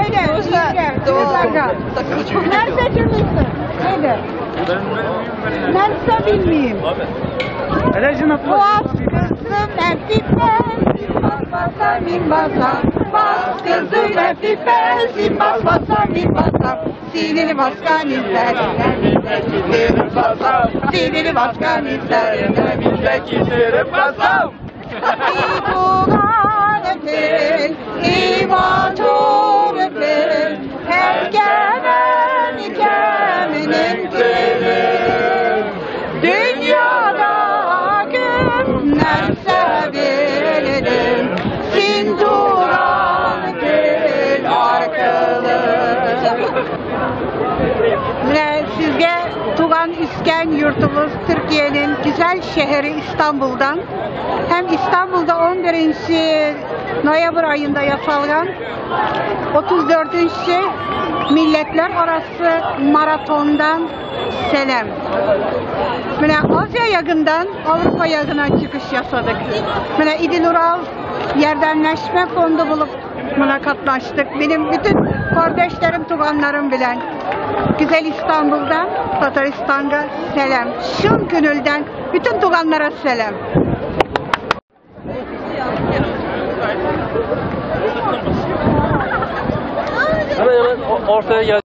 Öyle. Nerede cümlesi? Neydi? Nerede bilmeyeyim. Boğaz kızım nefifes, bas min basa. Bas kızım nefifes, bas basa min basa. Siniri başkan izler, siniri başkan izler, siniri basam. Dünyada günlerse bilirim, sinduran gül arkalı. Ve sizge Tugan İsken yurtumuz Türkiye'nin güzel şehri İstanbul'dan, hem İstanbul'da 11. Noyabr ayında yapılan 34. Milletler Arası Maraton'dan selam. Mine Asya yakından Avrupa yakına çıkış yasadık. Mine İdil Ural Yerdemleşme Fondu bulup buna katlaştık. Benim bütün kardeşlerim, tuganlarım bilen. Güzel İstanbul'dan Tataristan'a selam. Şın gönülden bütün tuganlara selam. Hemen ortaya gel.